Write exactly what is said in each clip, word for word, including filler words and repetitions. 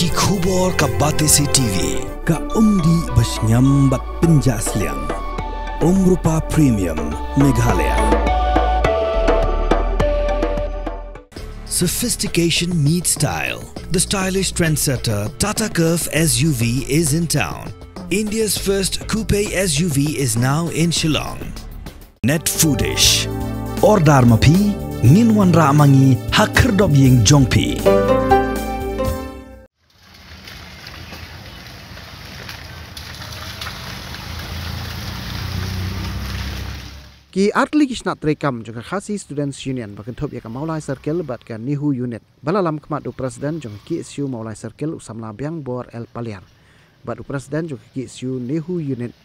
Ki khubor ka Batesi T V. Ka umdih ba shngiam bad pynjah sliang. Umrupa Premium, Meghalaya. Sophistication meets style. The stylish trendsetter Tata Curvv S U V is in town. India's first coupe S U V is now in Shillong. Net Foodish. Order ma phi, ngin wanrah ma ngi ha khyrdop ïing jong phi. Ki artylli ki shnat treikam jong ka Khasi Students Union ba kynthup ïa ka Mawlai Circle bad ka NEHU Unit ba la lam khmat u President jong ka K S U Mawlai Circle u samla Biangbor L Paliar bad u President jong ka K S U NEHU Unit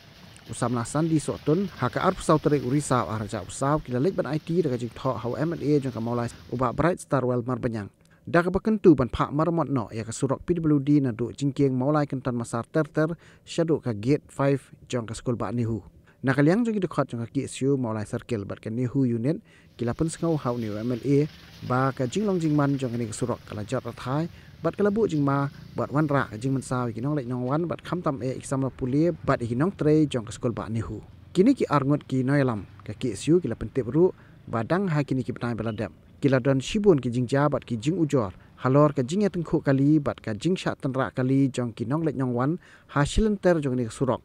u samla Sandi Sohtun ha ka arphew saw tarik u Risaw arhajar arphew saw ki la leit ban aiti da ka jingthoh ha u M L A jong ka Mawlai u Bah Brightstarwell Marbaniang da kaba kyntu ban phah maramot noh ïa ka surok P W D naduh jingkieng Mawlai Kynton Massar ter ter shaduh ka Gate five jong ka skul bah NEHU. Na ka liang jong ki dkhot jong ka K S U Mawlai Circle bad ka NEHU Unit ki la pynsngew ha une u M L A ba ka jinglong jingman jong kane ka surok ka la jot rathai bad ka la buh jingma bad wanrah ka jingmynsaw ïa ki nongleit nongwan bad khamtam eh ïa ki samla pule bad ïa ki nongtrei jong ka skul bah NEHU. Kine ki arngut ki nongïalam ka K S U ki la pyntip ruh ba dang ha kine ki bnai ba la dep ki la don shibun ki jingjia bad ki jingujor halor ka jingïatyngkhuh kali bad ka jingshah tynrah kali jong ki nongleit nongwan ha shilynter jong kane ka surok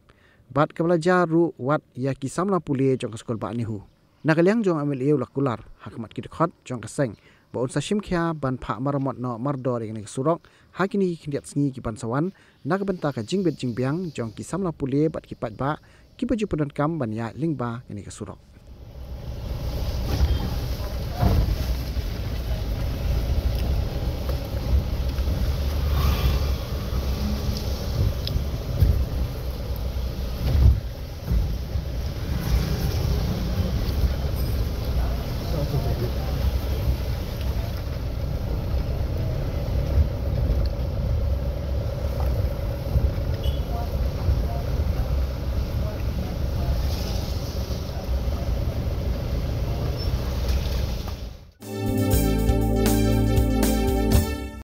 bad kaba la jia ruh wat ïa ki samla pule jong ka skul bah NEHU. Na ka liang jong u M L A u la kular ha khmat ki dkhot jong ka seng ba un sa shim khia ban phah maramot noh mardor ïa kane ka surok ha kine ki khyndiat sngi ki ban sa wan na ka bynta ka jingbit jingbiang jong ki samla pule bad ki paidbah kiba ju pyndonkam ban ïaid lyngba kane ka surok.